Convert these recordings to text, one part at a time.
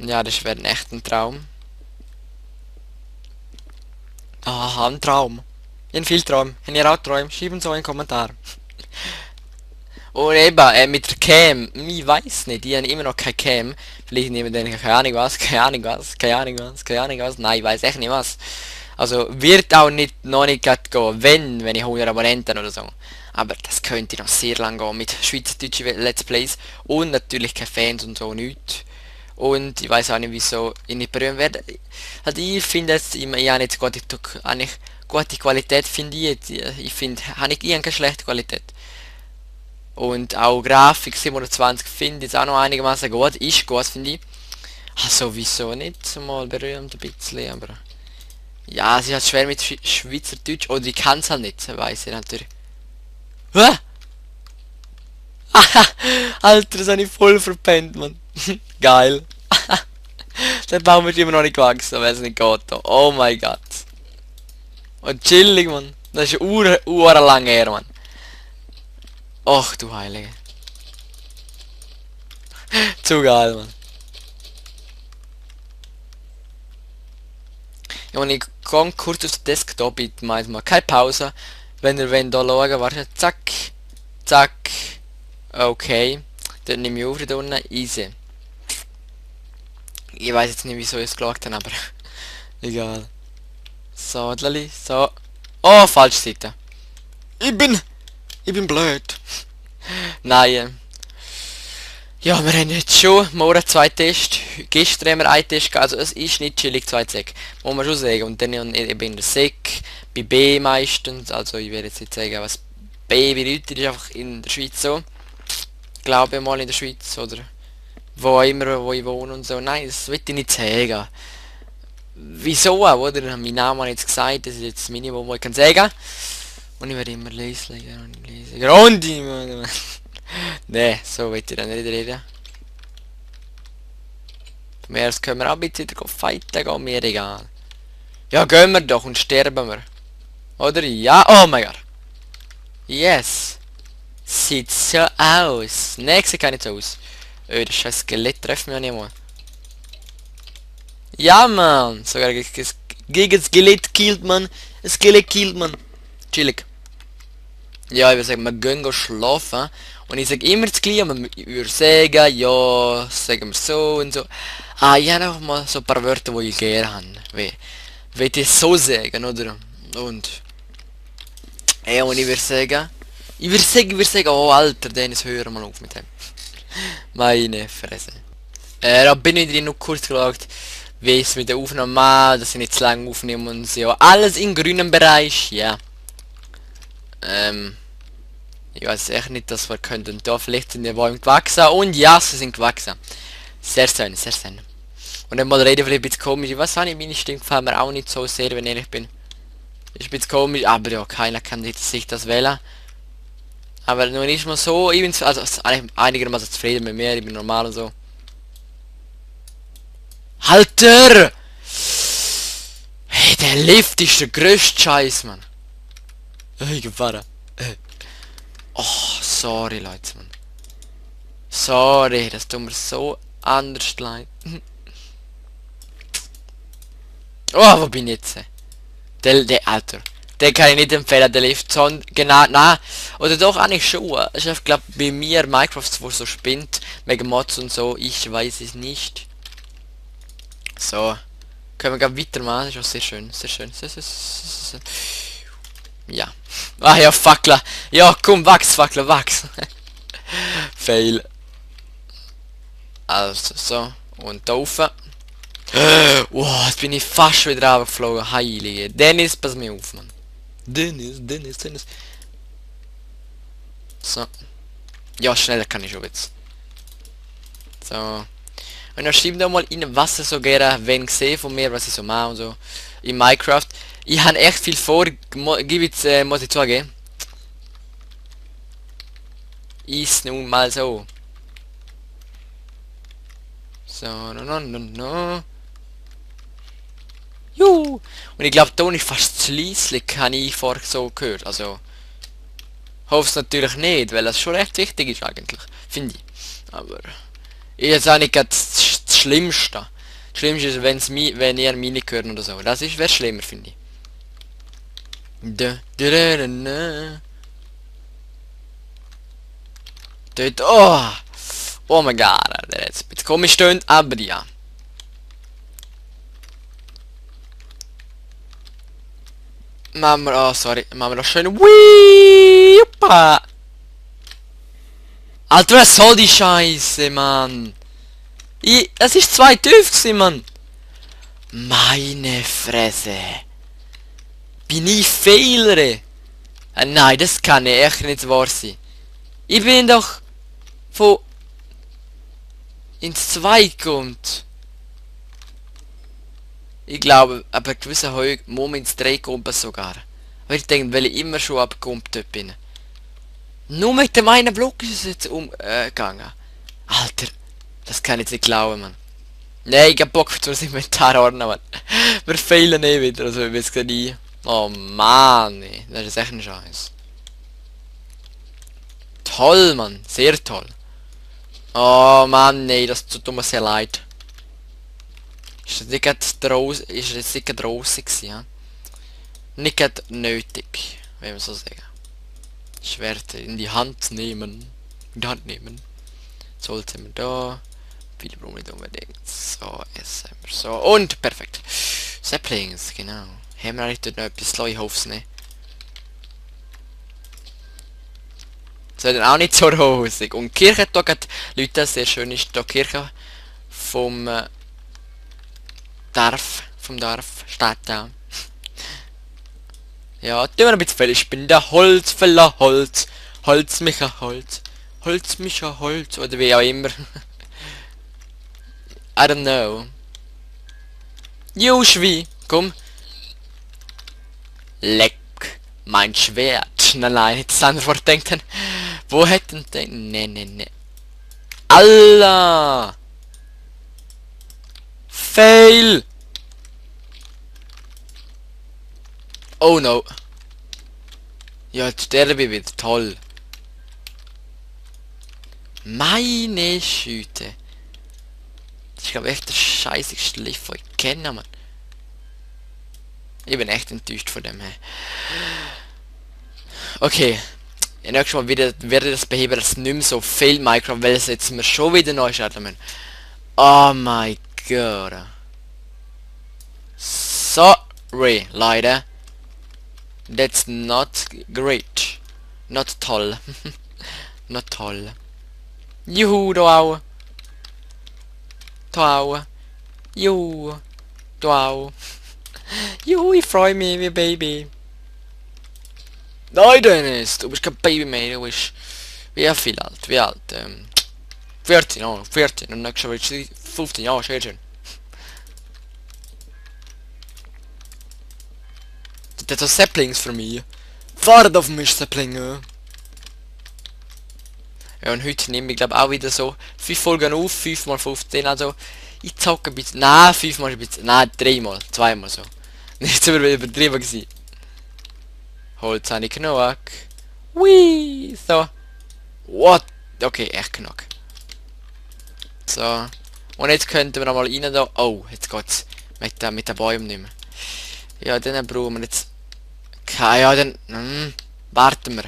Ja, das wäre ein echter Traum. Aha, ein Traum. Ich habe viel Traum. Wenn ihr auch Träumt, schreibt so einen Kommentar. Und eben, mit der Cam, ich weiß nicht, die haben immer noch keine Cam. Vielleicht nehmen die keine Ahnung was, keine Ahnung was, keine Ahnung was, keine Ahnung was. Nein, ich weiß echt nicht was. Also wird auch nicht noch nicht grad gehen, wenn ich 100 Abonnenten oder so. Aber das könnte noch sehr lang gehen mit schweizerdeutschen Let's Plays und natürlich keine Fans und so nichts. Und ich weiß auch nicht wieso ich nicht berühmt werde. Also ich finde jetzt, ich habe jetzt eigentlich gute Qualität finde ich jetzt. Ich finde, habe ich keine schlechte Qualität. Und auch Grafik 27 finde ich jetzt auch noch einigermaßen gut. Ist gut, finde ich. Also wieso nicht mal berühmt ein bisschen, aber... Ja, sie hat schwer mit Schweizerdeutsch. Oder ich kann es halt nicht, weiss ich natürlich. Hä? Alter, das habe ich voll verpennt, Mann. Geil. Der Baum wird immer noch nicht gewachsen, wenn es nicht geht. Oh mein Gott. Und chillig, Mann. Das ist lang her, Mann. Och, du Heilige. Zu geil, Mann. Ja, und ich komme kurz auf den Desktop, ich mache mal keine Pause. Wenn ihr wollt, da schauen, warte, zack, zack, okay. Dann nehme ich auf da unten, easy. Ich weiß jetzt nicht, wieso ich es geschaut habe, aber egal. So, Lali, so. Oh, falsche Seite. Ich bin blöd. Nein. Ja, wir haben jetzt schon morgen zwei Tests. Gestern haben wir einen Test gehabt, also es ist nicht chillig, zwei Sek. Muss man schon sagen. Und dann eben in der Sek, bei B meistens, also ich werde jetzt nicht sagen, was B bedeutet, ist einfach in der Schweiz so. Glaube ich mal in der Schweiz, oder wo immer, wo ich wohne und so. Nein, das will ich nicht sagen. Wieso auch, oder? Mein Name habe ich jetzt gesagt, das ist jetzt das Minimum, was ich kann sagen. Und ich werde immer leislicher und leislicher. Und ich... Ne, so will ich dann nicht reden. Von mir aus können wir auch ein bisschen wieder fighten gehen, mir egal. Ja, gehen wir doch und sterben wir. Oder? Ja, oh mein Gott. Yes. Sieht so aus. Ne, sieht gar nicht so aus. Oh, das scheiß Skelett trifft mich ja nicht mal. Ja, Mann. Sogar gegen Skelett killt man. Skelett killt man. Chillig. Ja, ich würde sagen, wir gehen schlafen. Und ich sage immer das Gleiche, man würde sagen, ja, sagen wir so und so. Ah, ich habe einfach mal so ein paar Wörter, die ich gerne habe. Will ich so sagen, oder? Und... Ja, und ich würde sagen, oh Alter, Dennis, hör mal auf mit dem. Meine Fresse. Da bin ich noch kurz geschaut, wie es mit der Aufnahme macht, dass ich nicht zu lange aufnehme und so. Alles im grünen Bereich, ja. Ich weiß echt nicht, dass wir könnten. Da vielleicht sind die Bäume gewachsen. Und ja, sie sind gewachsen. Sehr schön, sehr schön. Und dann mal reden wir ein bisschen komisch. Was habe ich, meine Stimme gefällt mir auch nicht so sehr, wenn ich ehrlich bin. Ist ein bisschen komisch, aber ja, keiner kann sich das wählen. Aber nun ist man so, ich bin also einigermaßen zufrieden mit mir, ich bin normal und so. Halter! Hey, der Lift ist der größte Scheiß, Mann. Hey, gefahren. Oh, sorry, Leute, Mann. Sorry, das tut mir so anders leid. Oh, wo bin ich jetzt? Der Alter. Den kann ich nicht empfehlen, der Lift. Sondern, genau, nein. Oder doch eigentlich schon. Ich glaube, bei mir Minecraft, wo so spinnt, wegen Mods und so, ich weiß es nicht. So. Können wir gerade weitermachen, das ist auch sehr schön. Sehr schön. Sehr. Ja. Ah ja, Fackler. Ja, komm, wachs, Fackler, wachs. Fail. Also, so. Und da rauf. Wow, jetzt bin ich fast wieder runtergeflogen. Heilige. Dennis, pass mir auf, Mann. Dennis. So. Ja, schneller kann ich schon jetzt. So. Und dann schreibt doch mal in, was ihr so gerne wenn gesehen von mir, was ich so mache und so. In Minecraft. Ich habe echt viel vor, muss ich zugeben. Ist nun mal so. So, no. Juhu. Und ich glaube, da ist fast zu leislich, habe ich vorher so gehört. Also, hoffe es natürlich nicht, weil das schon recht wichtig ist eigentlich, finde ich. Aber, ich jetzt auch nicht das Schlimmste. Das Schlimmste ist, wenn ihr meine hören oder so. Das wäre schlimmer, finde ich. Dort, oh! Oh mein Gott, der jetzt ein bisschen komisch stöhnt, aber ja. Machen wir, oh sorry, machen wir noch schön. Wii, Juppa. Alter, was soll die Scheiße, Mann? Das ist 2 tief gewesen, Mann. Meine Fresse. Bin ich Fehlere? Nein, das kann echt nicht wahr sein. Ich bin doch von ins 2 kommt. Ich glaube, aber gewisse Höhe muss ins 3 kommt sogar. Aber ich denke, weil ich immer schon abkommt dort bin. Nur mit dem einen Block ist es jetzt umgegangen. Alter, das kann ich nicht glauben, Mann. Nee, ich hab Bock für das Inventar ordnen, Mann. Wir fehlen eh wieder, also ich weiß nie. Oh Mann, ey. Das ist echt ein Scheiß. Toll, Mann. Sehr toll. Oh Mann, nee, das tut mir sehr leid. Ist das nicht gerade draußen, ist das nicht gerade draußen gewesen, ja? Nicht gerade nötig, wenn man so sagen. Schwert in die Hand nehmen. In die Hand nehmen. Sollte man da. Viele brauchen nicht unbedingt. So, jetzt haben wir so. Und perfekt. Saplings, genau. Haben wir eigentlich dort noch etwas? Ich hoffe es nicht. Das wird auch nicht so rosig. Und die Kirche da geht, Leute, sehr schön ist die Kirche vom Dorf, steht da. Ja, tun wir ein bisschen viel. Ich bin der Holzfäller, Holzmicha, Holzmicha, Holz, oder wie auch immer. I don't know. Juschwi, komm. Leck, mein Schwert. Nein, jetzt andere Wort denken. Wo hätten denn? Ne. Allah! Fail! Oh no. Ja, jetzt sterbe ich wieder. Toll. Meine Schüte. Das ist glaube ich echt der scheißigste Lift, den ich kenne, Mann. Ich bin echt enttäuscht von dem her. Okay. Nächstes Mal werde ich das beheben, dass nicht mehr so viel Minecraft, weil es jetzt mir schon wieder neu starten müssen. Oh mein Gott. Sorry, Leute. That's not great. Not toll. Not toll. Juhu, da auch. Da auch. Juhu. Da auch. Juhu, ich freue mich wie Baby. Nein, Dennis, du bist kein Baby mehr, du bist... Wie viel alt? Wie alt? 14, oh, 14. Und nächstes Mal willst du 15, ja, sehr schön. Das sind Saplings für mich. Fahrt auf mich, Saplinge. Ja, und heute nehme ich glaube auch wieder so 5 Folgen auf, 5 mal 15, also ich zocke ein bisschen, nein, 5 mal ein bisschen, nein, 3 mal, 2 mal so. Nicht so übertrieben gewesen. Holz habe ich genug. Whee, so. What? Okay, echt genug. So. Und jetzt könnten wir noch mal rein da. Oh, jetzt geht's mit den Bäumen nicht mehr. Ja, dann brauchen wir jetzt... Ja, dann... warten wir.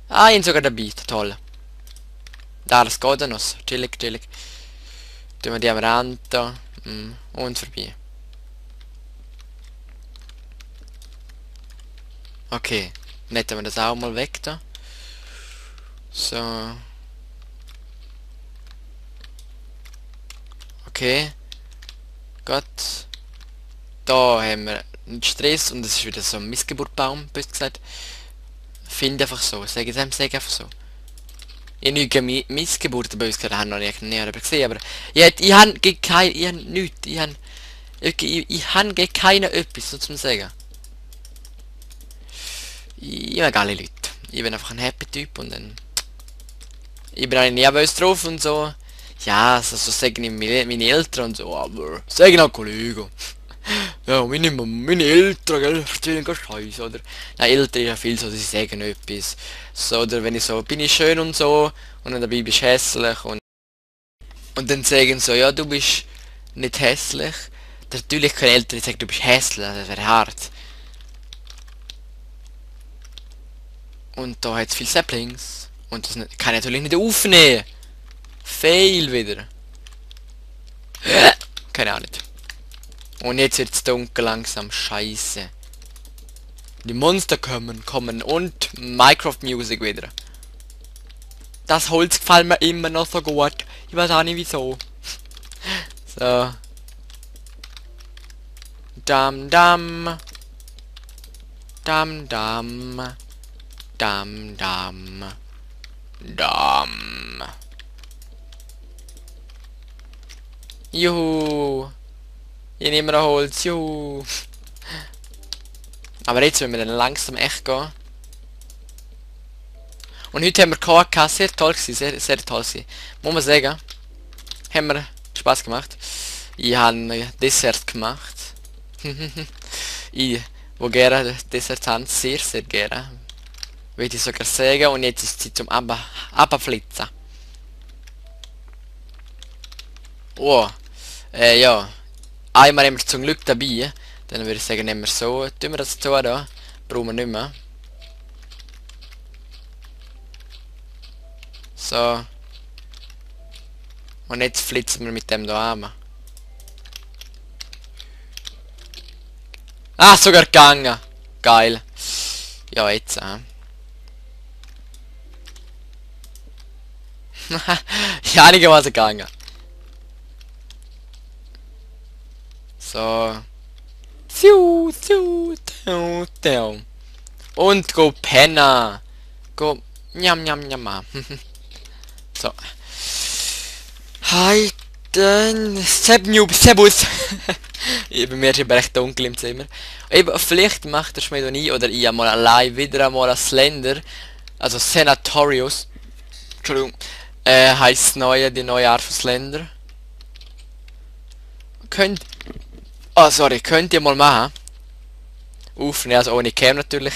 Ah, ich bin sogar dabei, toll. Da, das geht dann noch. Chillig. Tun wir die am Rand da. Und vorbei. Okay. Dann hätten wir das auch mal weg da. So. Okay. Gut. Da haben wir einen Stress und es ist wieder so ein Missgeburtbaum, bös gesagt. Finde einfach so. Sag einfach so. Ich habe nie Missgeburten bös gesagt, habe noch nicht näher gesehen, aber ich habe kein, ich habe nichts, ich habe keine etwas so zum sagen. Ich mag alle Leute. Ich bin einfach ein Happy Typ und dann... Ich bin eigentlich nervös drauf und so. Ja, so sagen meine Eltern und so, aber... Sagen auch Kollegen. Ja, meine Eltern, gell, erzählen gar Scheiße, oder? Nein, Eltern ist ja viel so, sie sagen etwas. So, oder wenn ich so, bin ich schön und so, und dann dabei bist du hässlich und dann sagen so, ja, du bist nicht hässlich. Natürlich können Eltern nicht sagen, du bist hässlich, das wäre hart. Und da hat es viele Saplings. Und das kann ich natürlich nicht aufnehmen. Fail wieder. Keine Ahnung. Und jetzt wird es dunkel langsam. Scheiße. Die Monster kommen und Minecraft Music wieder. Das Holz gefällt mir immer noch so gut. Ich weiß auch nicht wieso. So. Dam dam. Dam dam. Dam dam. Dam. Juhu. Ich nehme noch Holz. Juhu. Aber jetzt müssen wir dann langsam echt gehen. Und heute haben wir gehabt, sehr toll gewesen, sehr toll gewesen. Muss man sagen. Haben wir Spaß gemacht. Ich habe ein Dessert gemacht. Ich, wo gerne Dessert haben, sehr gerne. Würde ich sogar sagen. Und jetzt ist es Zeit zum Abflitzen. Oh. Ja. Einmal haben wir zum Glück dabei. Dann würde ich sagen, nehmen wir so. Tun wir das zu da. Brauchen wir nicht mehr. So. Und jetzt flitzen wir mit dem da an. Ah, sogar gegangen. Geil. Ja, jetzt. Ja, einigermaßen gegangen. So. Und go penna. Go. Njam njam njam. So. Hi, dann. Servus. Bei mir ist eben recht dunkel im Zimmer. Eben, vielleicht macht der Schmied und ich oder ich einmal allein wieder einmal ein Slender. Also Senatorius. Entschuldigung. Heisst die neue Art von Slender. Könnt ihr mal machen. Aufnehmen, also ohne Cam natürlich.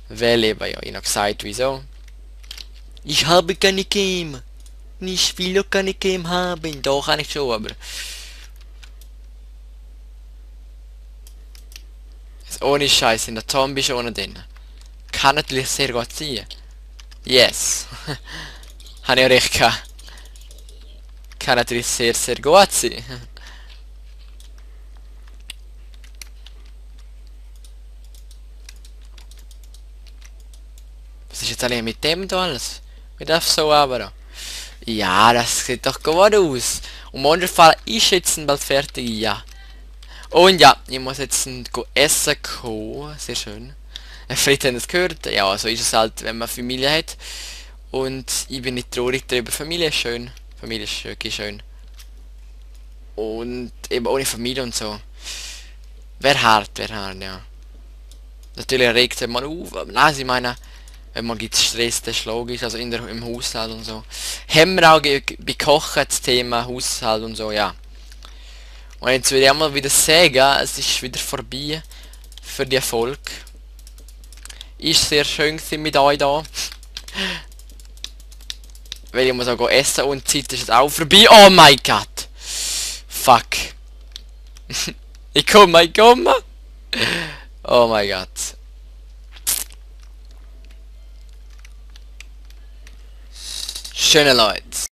Weil eben, ja, ich habe gesagt, wieso. Ich habe keine Cam. Ich will doch keine Cam haben. Doch, kann ich schon, aber... Ohne Scheiß in der Zombie schon ohne den. Kann natürlich sehr gut sein. Yes. Habe ich recht gehabt. Kann natürlich sehr gut sein. Was ist jetzt eigentlich mit dem da alles? Ich darf so aber. Ja, das sieht doch gut aus. Und Monsterfall ist jetzt bald fertig, ja. Und ja, ich muss jetzt essen kommen. Sehr schön. Fried hat es gehört. Ja, so ist es halt, wenn man Familie hat. Und ich bin nicht traurig darüber. Familie ist schön. Familie ist wirklich schön. Und eben ohne Familie und so. Wäre hart, ja. Natürlich regt es man auf, aber nein, ich meine, wenn man gibt Stress, das ist logisch, also im Haushalt und so. Haben wir auch bei Kochen das Thema Haushalt und so, ja. Und jetzt würde ich einmal wieder sagen, es ist wieder vorbei für die Erfolg. Ist sehr schön mit euch da. Weil ich muss auch essen und die Zeit ist jetzt auch vorbei. Oh mein Gott! Fuck. ich komme. Oh mein Gott. Schöne Leute.